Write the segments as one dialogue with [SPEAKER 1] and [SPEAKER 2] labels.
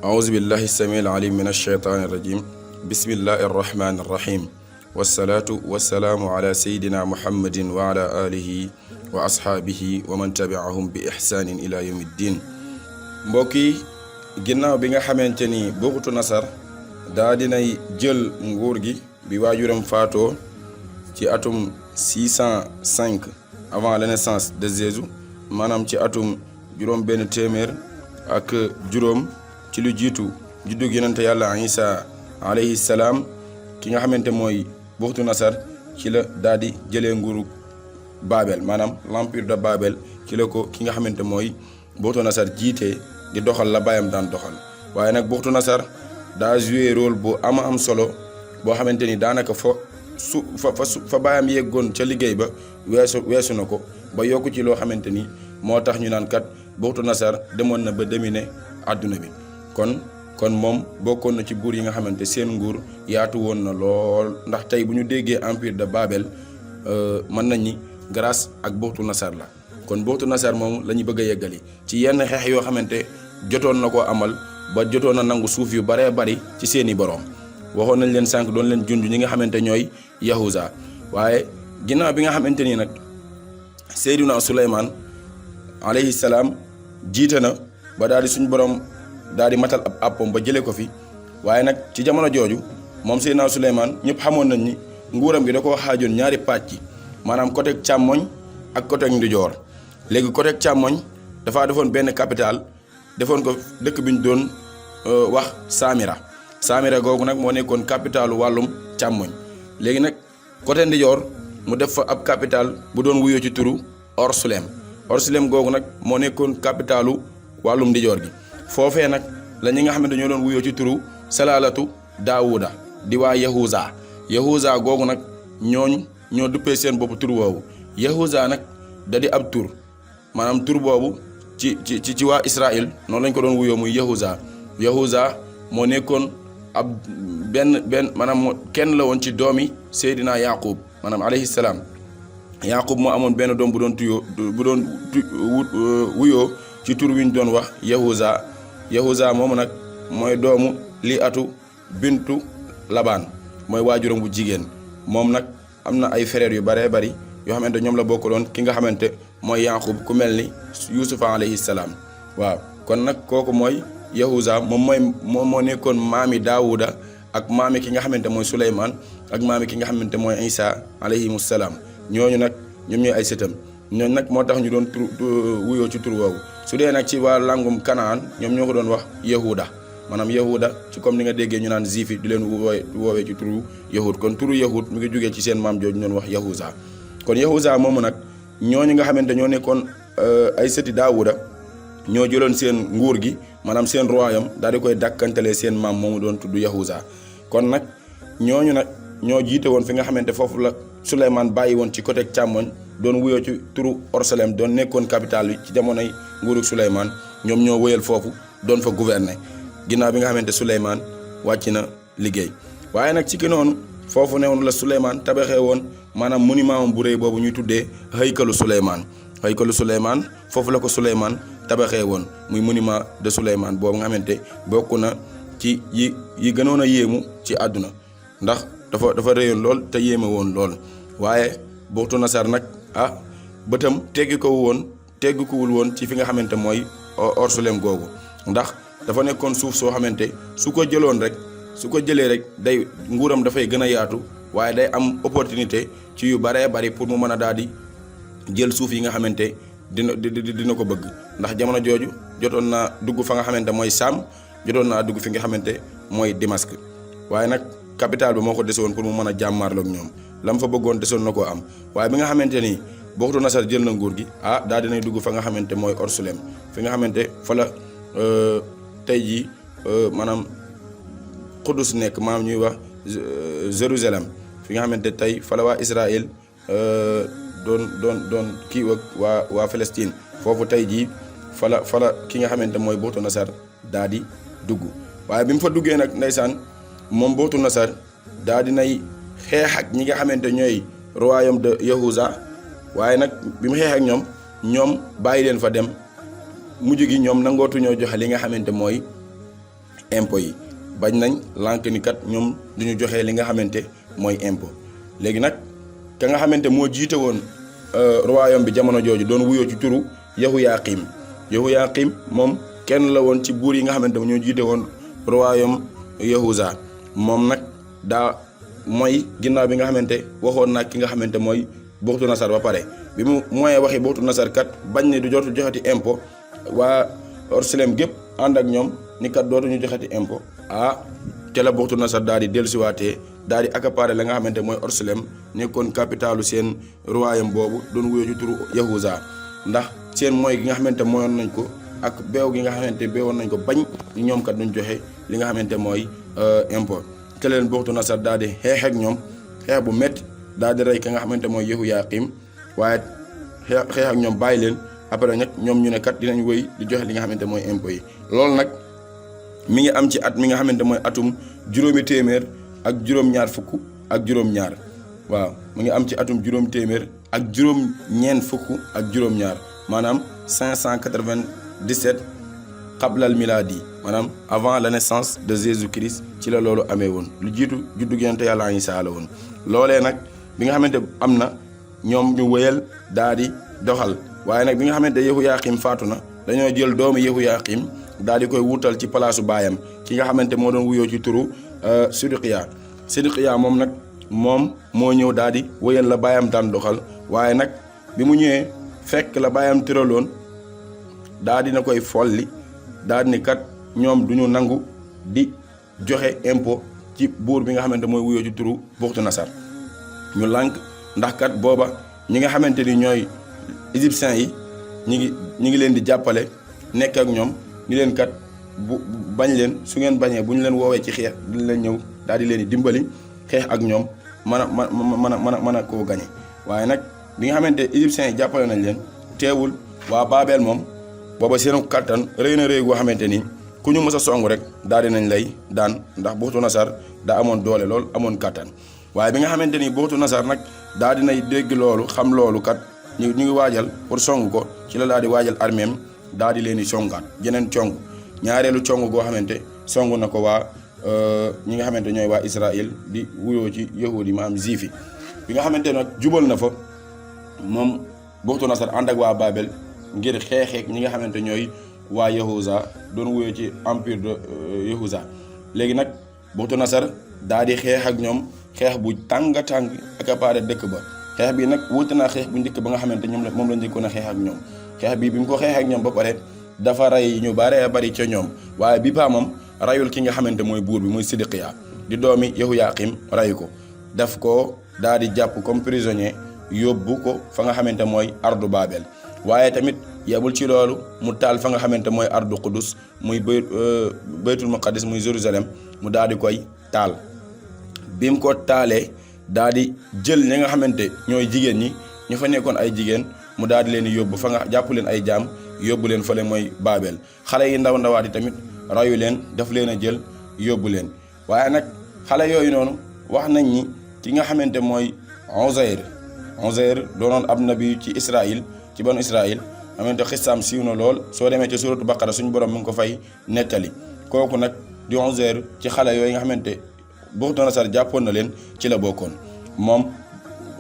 [SPEAKER 1] أعوذ بالله السميع العليم من الشيطان الرجيم بسم الله الرحمن الرحيم والصلاة والسلام على سيدنا محمد وعلى آله وأصحابه ومن تبعهم بإحسان إلى يوم الدين. mbokki ginnaaw bi nga xamante ni Buxtu Nasar daa dinay jël nguur gi bi waajuram faatoo ci atum 605 avant la naissance de Jésus, maanaam ci atum juróom benn téeméer ak juróom ci lu jiitu juddug yonente yàlla Isa alayhi salaam, ki nga xamante mooy Buxtu Nasar ci la daal di jëlee nguuru Babel, maanaam l'empire de Babel ci la ko ki nga xamante mooy Buxtu Nasar jiite di doxal la baayam daan doxal. waaye nag Buxtu Nasar daa joué rôle bu am solo boo xamante ni daanaka fa baayam yeggoon ca liggéey ba weesu na ko ba yokku ci loo xamante ni moo tax ñu naan kat Buxtu Nasar demoon na ba dominer àdduna bi. kon moom bokkoon na ci buur yi nga xamante seen nguur yaatu woon na lool, ndax tey bu ñu déggee empire de Babel mën nañ ni grâce ak Buxtu Nasar la. kon Buxtu Nasar moom la ñu bëgg a yeggali ci yenn xeex yoo xamante jotoon na koo amal ba jotoon na nangu suuf yu baree bari ci seeni borom. waxoon nañ leen sànq doon leen junj ñi nga xamante ñooy Yahuza. waaye ginnaaw bi nga xamante ni nag Seydina Suleymaan alayhi salaam jiite na ba daal di suñ borom daal di matal ab àppam ba jëlee ko fi. waaye nag ci jamono jooju moom Seydina Suleymaan ñëpp xamoon nañ ni nguuram gi da koo xaajoon ñaari pàcc, maanaam côté càmmoñ ak côté ndijoor. léegi côté càmmoñ dafaa defoon benn capital, defoon ko dëkk bi ñu doon wax Samira googu nag moo nekkoon capitalu wàllum càmmoñ. léegi nag côté ndijoor mu def fa ab capital bu doon wuyoo ci turu Orsulem googu nag moo nekkoon capitalu wàllum ndijoor gi. foofee nag la ñi nga xam ne dañoo doon wuyoo ci turu Salalatu Daawuda di waa Yahuza googu nag ñooñu ñoo duppee seen bopp tur woowu. Yahuza nag da di ab tur, maanaam tur boobu ci waa Israël noonu lañ ko doon wuyoo muy Yahuza moo nekkoon ab benn maanaam kenn la woon ci doomi Seydina Yaqub, maanaam alayhi salaam. Yaqub moo amoon benn doom bu doon wuyoo ci tur wi ñu doon wax Yahuza moomu nag mooy doomu Liatu bintu Labaan, mooy waajuram bu jigéen. moom nag am na ay frères yu baree bari yoo xamante ñoom la bokkaloon ki nga xamante mooy Yaqub ku mel ni Yuusufa alayhi salaam. waaw kon nag kooku mooy Yahuza, moom moo nekkoon maami Daawuda ak maami ki nga xamante mooy Suleymaan ak maami ki nga xamante mooy Isa alayhimu salaam. ñooñu nag ñoom ñooy ay sëtam. ñooñu nag moo tax ñu doon wuyoo ci tur woowu. su dee nag ci waa langum Kanaan ñoom ñoo ko doon wax Yahuda, maanaam Yahuda ci comme ni nga déggee ñu naan juif yi di leen woowee ci turu Yahud. kon turu Yahud mi ngi jógee ci seen maam jooju ñu doon wax Yahuza. kon Yahuza moomu nag ñooñu nga xamante ñoo nekkoon ay sëti Daawuda ñoo jëloon seen nguur gi, maanaam seen royaume daal di koy dàkkantalee seen maam moomu doon tudd Yahuza. kon nag ñooñu nag ñoo jiite woon fi nga xamante foofu la Suleymaan bàyyi woon ci côté càmmoñ doon wuyoo ci turu Orsalem, doon nekkoon capital bi ci jamonoy nguurug Suleymaan. ñoom ñoo wëyal foofu doon fa gouverner ginnaaw bi nga xamante Suleymaan wàcc na liggéey. waaye nag ci ki noonu foofu ne woon la Suleymaan tabaxee woon maanaam monument bu rëy boobu ñuy tuddee haykalu Suleymaan foofu la ko Suleymaan tabaxee woon muy monument de Suleymaan boobu nga xamante bokk na ci yi gënoon a yéemu ci àdduna, ndax dafa rëyoon lool te yéeme woon lool. waaye Buxtu Nasar nag bëtam teggikuwul woon ci fi nga xamante mooy Orsulem googu, ndax dafa nekkoon suuf soo xamante su ko jëlee rek day nguuram dafay gën a yaatu, waaye day am opportunité ci yu baree bari pour mu mën a daal di jël suuf yi nga xamante dina ko bëgg. ndax jamono jooju jotoon naa dugg fa nga xamante mooy Saam, jotoon naa dugg fi nga xamante mooy Dimask. waaye nag capital bi moo ko desewoon pour mu mën a jàmmaarloog ñoom, lam fa bëggoon desoon na koo am. waaye bi nga xamante ni Buxtu Nasar jël na nguur gi daal dinay dugg fa nga xamante mooy Orsulem, fi nga xamante fa la tey jii maanaam Qudus nekk, maam ñuy wax Jérusalem, fi nga xamante tey fa la waa Israël doon kii ak waa Palestine. foofu tey jii fa la ki nga xamante mooy Buxtu Nasar daal di dugg. waaye bi mu fa duggee nag ndeysaan moom Buxtu Nasar daal dinay xeex ak ñi nga xamante ñooy royaume de Yahuza. waaye nag bi mu xeex ak ñoom bàyyi leen fa dem, mujj gi ñoom nangootuñoo joxe li nga xamante mooy impôt yi bañ nañ lànk ni kat ñoom duñu joxe li nga xamante mooy impôt. léegi nag ka nga xamante moo jiite woon royaume bi jamono jooju doon wuyoo ci turu Yehoyaqim moom kenn la woon ci buur yi nga xamante ñoo jiite woon royaume Yahuza. moom nag daa mooy ginnaaw bi nga xamante waxoon nag ki nga xamante mooy Buxtu Nasar ba pare bi mu mooy waxi Buxtu Nasar kat bañ ne du dootu joxati impôt waa Orsilem gépp ànd ak ñoom ni kat dootuñu joxati impôt te la Buxtu Nasar daal di dellusiwaatee daal di accaparer la nga xamante mooy Orsilem nekkoon capitalu seen royaume boobu doon wuyoo ci turu Yahuza ndax seen mooy gi nga xamante mooyoon nañ ko ak beew gi nga xamante beewoon nañ ko bañ ñoom kat duñ joxe li nga xamante mooy impôt. te leen Buxtu Nasar daal di xeex ak ñoom xeex bu métti daal di rey ka nga xamante mooy Yehoyaqim waaye xeex ak ñoom bàyyi leen après nag ñoom ñu ne kat dinañ wéy di joxe li nga xamante mooy impôt yi. loolu nag mi ngi am ci at mi nga xamante mooy atum juróomi téeméer ak juróom-ñaar fukk ak juróom-ñaar waaw mi ngi am ci atum juróomi téeméer ak juróom-ñeent fukk ak juróom-ñaar maanaam 597 qablal miladi maanaam avant la naissance de Jésus-Christ ci la loolu amee woon lu jiitu juddu yonent Yàlla Isaa la woon. loolee nag bi nga xamante am na ñoom ñu wëyal daal di doxal waaye nag bi nga xamante Yehoyaqim faatu na dañoo jël doomu Yehoyaqim daal di koy wutal ci palaasu baayam ki nga xamante moo doon wuyoo ci turu Sidqiya moom nag moom moo ñëw daal di wëyal la baayam daan doxal waaye nag bi mu ñëwee fekk la baayam tëraloon daal dina koy folli daal ni kat ñoom duñu nangu di joxe impôt ci buur bi nga xamante mooy wuyoo ci turu Buxtu Nasar ñu lànk ndax kat booba ñi nga xamante ni ñooy égyptiens yi ñi ngi leen di jàppale nekk ak ñoom ñi leen kat bu bañ leen su ngeen bañee bu ñu leen woowee ci xeex dina leen ñëw daal di leen di dimbali xeex ak ñoom mën a koo gañe waaye nag bi nga xamante égyptiens yi jàppale nañ leen teewul waa Babel moom booba seenu kattan rëy na rëy goo xamante ni ku ñu mës a song rek daal di nañ lay daan ndax Buxtu Nasar daa amoon doole lool amoon kattan waaye bi nga xamante ni Buxtu Nasar nag daal di nay dégg loolu xam loolu kat ñu ngi waajal pour song ko ci la daal di waajal armeem daal di leen di songaat jeneen cong ñaareelu cong goo xamante song na ko waa ñi nga xamante ñooy waa Israël di wuyoo ci yahudi maanaam juif yi bi nga xamante nag jubal na fa moom Buxtu Nasar ànd ak waa Babel ngir xeexeek ñi nga xamante ñooy waa Yahuza doon wuyoo ci empire de Yahuza léegi nag Buxtu Nasar daal di xeex ak ñoom xeex bu tàng accaparé dëkk ba xeex bi nag wuute naa xeex bu njëkk ba nga xamante moom la njëkkoon a xeex ak ñoom xeex bi mu ko xeex ak ñoom ba pare dafa rey ñu bare bari ca ñoom waaye bi paa moom rayul ki nga xamante mooy buur bi muy Sidqiya di doomi Yehoyaqim rayu ko daf ko daal di jàpp comme prisonnier yóbbu ko fa nga xamante mooy ardu Babel waaye tamit yebul ci loolu mu taal fa nga xamante mooy ardu Qudus muy baytul maqadis muy Jérusalem mu daal di koy taal bi mu ko taalee daal di jël ñi nga xamante ñooy jigéen ñi ñu fa nekkoon ay jigéen mu daal di leen di yóbbu fa nga jàpp leen ay jaam yóbbu leen fële mooy Babel xale yi ndawaat yi tamit rayu leen daf leen a jël yóbbu leen waaye nag xale yooyu noonu wax nañ ni ki nga xamante mooy Uzayr doonoon ab nabi ci Israël ci banu Israël xamante xistaam siiw na lool soo demee ci suratu Baqara suñu borom mi ngi ko fay nettali kooku nag di Uzayr ci xale yooyu nga xamante Buxtu Nasar jàppoon na leen ci la bokkoon moom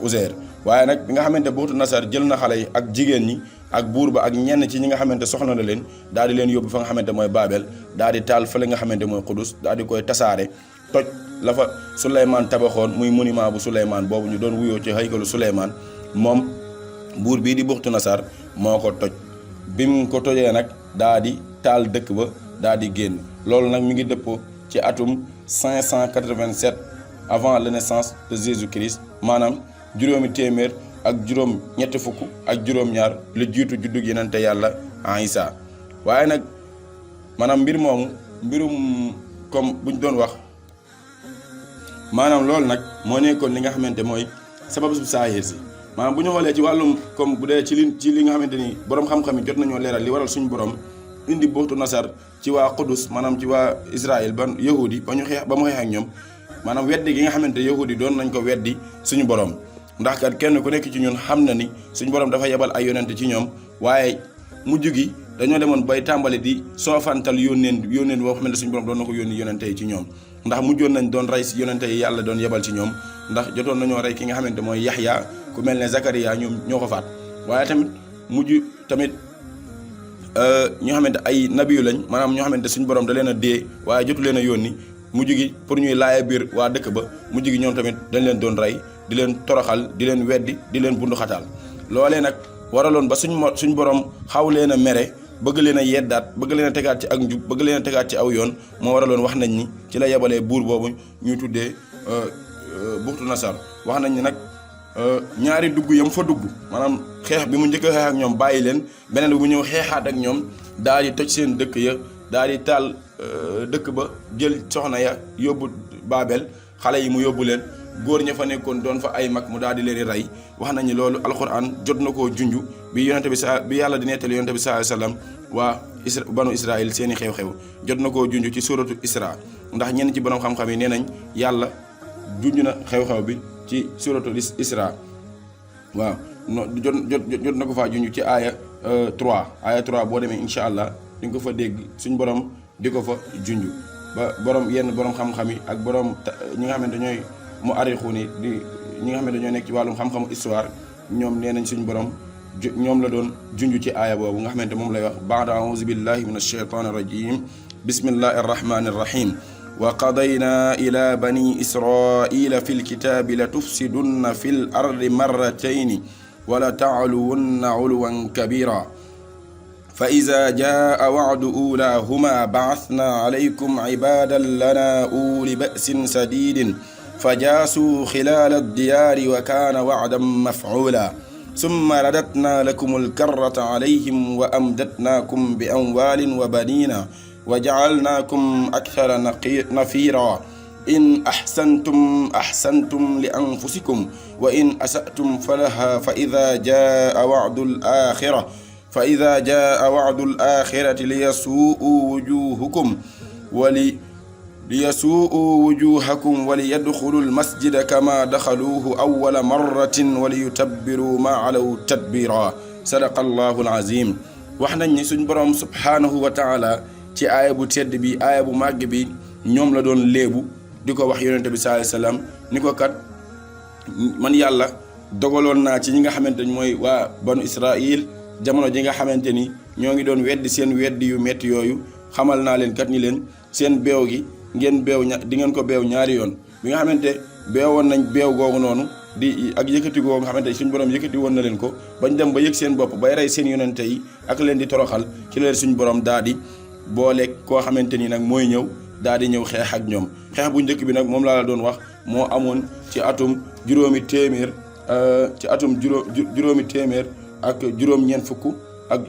[SPEAKER 1] Uzayr waaye nag bi nga xamante Buxtu Nasar jël na xale yi ak jigéen ñi ak buur ba ak ñenn ci ñi nga xamante soxla na leen daal di leen yóbbu fa nga xamante mooy Babel daal di taal fële nga xamante mooy Qudus daal di koy tasaare toj la fa Souleymane tabaxoon muy monument bu Souleymane boobu ñu doon wuyoo ci haykalu Souleymane moom buur bii di Buxtu Nasar moo ko toj bi mu ko tojee nag daa di taal dëkk ba daa di génn loolu nag mi ngi dëppoo ci atum 587 avant la naissance de Jésus-Christ maanaam juróomi téeméer ak juróom ñetti fukk ak juróom-ñaar lu jiitu juddug yonente Yàlla Isaa waaye nag maanaam mbirum comme buñ doon wax maanaam loolu nag moo nekkoon li nga xamante mooy sababu su saahir si maanaam bu ñu xoolee ci wàllum comme bu dee ci li nga xamante ni borom xam-xam yi jot nañoo leeral li waral suñu borom indi Buxtu Nasar ci waa Qudus maanaam ci waa Israël ba yahudi ba mu xeex ak ñoom maanaam weddi gi nga xamante yahudi doon nañ ko weddi suñu borom ndax kat kenn ku nekk ci ñun xam na ni suñu borom dafa yebal ay yonent ci ñoom waaye mujj gi dañoo demoon bay tàmbali di soofantal yónneen boo xam ne suñu borom doon na ko yónni yonente yi ci ñoom ndax mujjoon nañ doon rey si yonente yi yàlla doon yebal ci ñoom ndax jotoon nañoo rey ki nga xamante mooy Yaxya ku mel ne Zakariya ñoom ñoo ko faat waaye tamit mujj tamit ñoo xamante ay nabiyu lañ maanaam ñoo xamante suñu borom da leen a dee waaye jotu leen a yónni mujj gi pour ñuy laaya biir waa dëkk ba mujj gi ñoom tamit dañ leen doon rey di leen toroxal di leen weddi di leen bundu xataal loolee nag waraloon ba suñ borom xaw leen a mere bëgg leen a yeddaat bëgg leen a tegaat ci ak njub bëgg leen a tegaat ci aw yoon moo waraloon wax nañ ni ci la yebalee buur boobu ñuy tuddee buxtu nasar wax nañ ni nag ñaari dugg yam fa dugg maanaam xeex bi mu njëkk a xeex ak ñoom bàyyi leen beneen bi mu ñëw xeexaat ak ñoom daal di toj seen dëkk ya daal di taal dëkk ba jël soxna ya yóbbu Baabel xale yi mu yóbbu leen góor ña fa nekkoon doon fa ay mag mu daal di leen di rey wax nañu loolu alxuraan jot na koo junj bi yonente bi yàlla di nettali yonente bi sallallahu alayhi wasallam waa banu Israël seeni xew-xew jot na koo junj ci suratu Isra ndax ñenn ci borom xam-xam yi nee nañ yàlla junj na xew-xew bi ci suratu Isra waaw jot na ko faa junj ci aaya 3 boo demee incha allah di nga ko fa dégg suñ borom di ko fa junj ba yenn borom xam-xam yi ak borom ñi nga xamante ñooy mu arixu ni di ñi nga xamante ñoo nekk ci wàllum xam-xamu histoire ñoom nee nañ suñ borom ñoom la doon junj ci aaya boobu nga xamante moom lay wax baada auzu billahi min alsheytan irrajim bismillahi arrahmani irrahim wa qadayna ila bani israila fi lkitabi la tufsidunna fi l ardi marratayni wala taaluwunna uluwan kabira fa ida jaa wacdu ulahuma bacatna calaykum cibadan lana uli ba'sin sadidin فجاسوا خلال الديار وكان وعدا مفعولا ثم رددنا لكم الكرة عليهم وأمددناكم بأموال وبنين وجعلناكم أكثر نفيرا إن أحسنتم لأنفسكم وإن أسأتم فلها فإذا جاء وعد الآخرة ليسوءوا وجوهكم وليدخلوا المسجد كما دخلوه أول مرة وليتبروا ما علوا تتبيرا صدق الله العظيم wax nañ ni suñ borom subhanahu wa taala ci aaya bu tedd bi aaya bu màgg bi ñoom la doon léebu di ko wax yonente bi sallallahu alayhi wasallam ni ko kat man yàlla dogaloon naa ci ñi nga xamante ni mooy waa banu Israil jamono ji nga xamante ni ñoo ngi doon weddi seen weddi yu métti yooyu xamal naa leen kat ni leen seen beew gi ngeen beew di ngeen ko beew ñaari yoon bi nga xamante beewoon nañ beew googu noonu di ak yëkkati googu nga xamante suñu borom yëkkati woon na leen ko bañ dem ba yëg seen bopp bay rey seen yonente yi ak leen di toroxal ci leen suñu borom daa di boole koo xamante ni nag mooy ñëw daa di ñëw xeex ak ñoom xeex bu njëkk bi nag moom laa la doon wax moo amoon ci atum juróomi téeméer ak juróom-ñeent fukk ak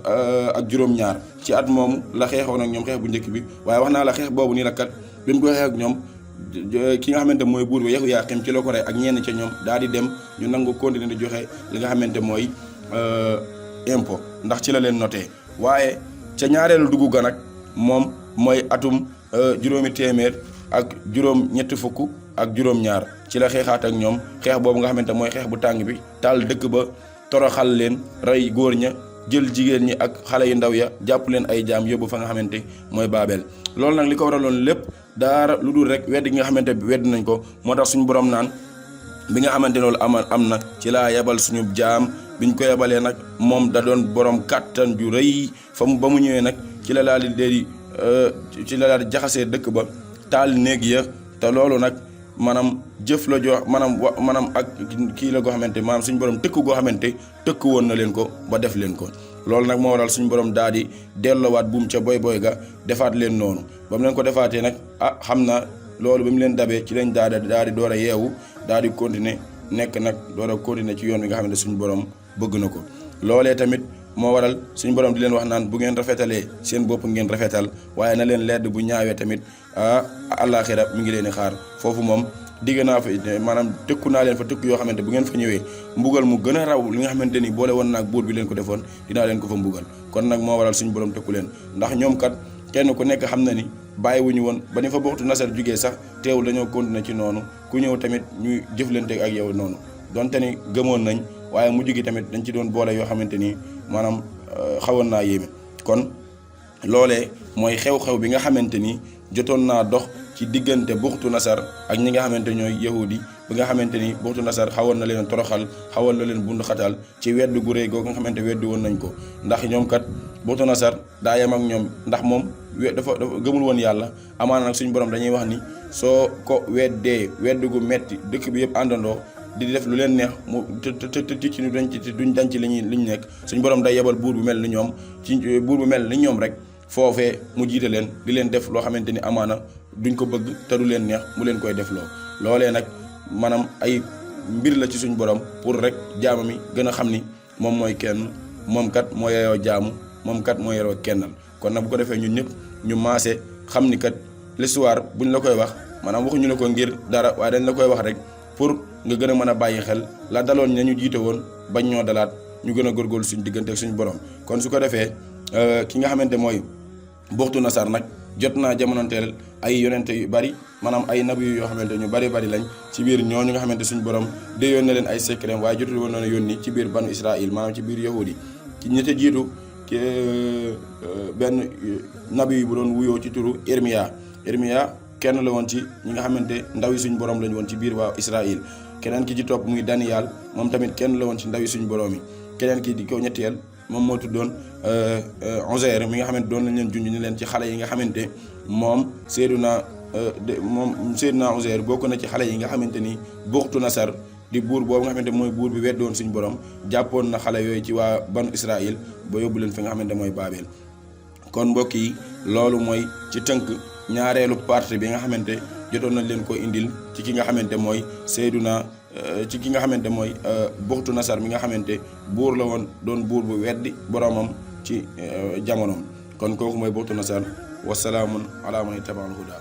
[SPEAKER 1] juróom-ñaar ci at moomu la xeexoon ak ñoom xeex bu njëkk bi waaye wax naa la xeex boobu nii la kat bi mu ko xeex ak ñoom ki nga xamante mooy buur ba Yaxya ci la ko rey ak ñenn ca ñoom daal di dem ñu nangu continuer di joxe li nga xamante mooy impôt ndax ci la leen noté waaye ca ñaareelu dugg ga nag moom mooy atum juróomi téeméer ak juróom-ñetti fukk ak juróom-ñaar ci la xeexaat ak ñoom xeex boobu nga xamante mooy xeex bu tàng bi taal dëkk ba toroxal leen rey góor ña jël jigéen ñi ak xale yu ndaw ya jàpp leen ay jaam yóbbu fa nga xamante mooy Baabel loolu nag li ko waraloon lépp daara lu dul rek wedd gi nga xamante bi wedd nañ ko moo tax suñu borom naan bi nga xamante loolu am na ci laa yebal suñu jaam biñ ko yebalee nag moom da doon borom kàttan ju rëy ba mu ñëwee nag ci la daal di jaxasee dëkk ba taal néeg ya te loolu nag maanaam jëf la joo maanaam ak kii la goo xamante maanaam suñu borom tëkk goo xamante tëkk woon na leen ko ba def leen ko loolu nag moo waral suñu borom daal di delloowaat buum ca boy ga defaat leen noonu ba mu leen ko defaatee nag xam na loolu ba mu leen dabee ci lañ daal di door a yeewu daal di continuer nekk nag door a continuer ci yoon wi nga xamante suñu borom bëgg na ko loolee tamit moo waral suñu borom di leen wax naan bu ngeen rafetalee seen bopp ngeen rafetal waaye na leen ledd bu ñaawee tamit àllaaxira mi ngi leen di xaar foofu moom digg naa fa maanaam tëkku naa leen fa tëkku yoo xamante bu ngeen fa ñëwee mbugal mu gën a raw li nga xamante ni boole woon naag buur bi leen ko defoon dinaa leen ko fa mbugal kon nag moo waral suñu borom tëkku leen ndax ñoom kat kenn ku nekk xam na ni bàyyiwuñu woon ba ni fa Buxtu Nasar jugee sax teewul dañoo continuer ci noonu ku ñëw tamit ñuy jëflante ak yow noonu donte ni gëmoon nañ waaye mujj gi tamit dañ ci doon boole yoo xamante ni maanaam xawoon naa yéeme kon loolee mooy xew-xew bi nga xamante ni jotoon naa dox ci diggante Buxtu Nasar ak ñi nga xamante ñooy yahudi bi nga xamante ni Buxtu Nasar xawoon na leen toroxal xawoon na leen bundu xatal ci weddu gu réy googu nga xamante weddi woon nañ ko ndax ñoom kat Buxtu Nasar daa yem ak ñoom ndax moom dafa gëmul woon yàlla. amaana nag suñu borom dañuy wax ni soo ko weddee weddu gu metti dëkk bi yëpp àndandoo di def lu leen neex mu te ci duñ dañ ci li ñu nekk suñu borom day yebal buur bu mel ni ñoom ci buur bu mel ni ñoom rek foofee mu jiite leen di leen def loo xamante ni amaana duñ ko bëgg te du leen neex mu leen koy def loolee nag maanaam ay mbir la ci suñu borom pour rek jaama mi gën a xam ni moom mooy kenn moom kat moo yeyoo jaamu moom kat moo yeyoo kennal kon nag bu ko defee ñun ñëpp ñu maase xam ni kat l'histoire buñ la koy wax maanaam waxuñu la ko ngir dara waaye dañ la koy wax rek pour nga gën a mën a bàyyi xel la daloon ña ñu jiite woon bañ ñoo dalaat ñu gën a góorgóorlu suñu diggante ak suñu borom kon su ko defee ki nga xamante mooy Buxtu Nasar nag jot naa jamonoonteel ay yonente yu bari maanaam ay nabi yoo xamante ñu bari lañ ci biir ñooñu nga xamante suñu borom déyoon na leen ay secret waaye jotul woon na yónni ci biir banu Israël maanaam ci biir yahudi ci ñi ca jiitu benn nabi bu doon wuyoo ci turu Irmiya kenn la woon ci ñi nga xamante ndaw yi suñu borom lañ woon ci biir waa Israël keneen ki ci topp muy Daniyal moom tamit kenn la woon ci ndaw yi suñu borom yi keneen ki di ko ñetteel moom moo tuddoon Uzair mi nga xamante doon nañ leen junj ni leen ci xale yi nga xamante moom Seydina Uzair bokk na ci xale yi nga xamante ni Buxtu Nasar di buur boobu nga xamante mooy buur bi weddoon suñu borom jàppoon na xale yooyu ci waa banu Israël ba yóbbu leen fi nga xamante mooy Babel. kon mbokk yi loolu mooy ci tënk ñaareelu partie bi nga xamante jotoon nañ leen ko indil ci ki nga xamante mooy ci ki nga xamante mooy Buxtu Nasar mi nga xamante buur la woon doon buur bu weddi boromam ci jamonoom kon kooku mooy Buxtu Nasar wasalaamun ala man ittabaal huda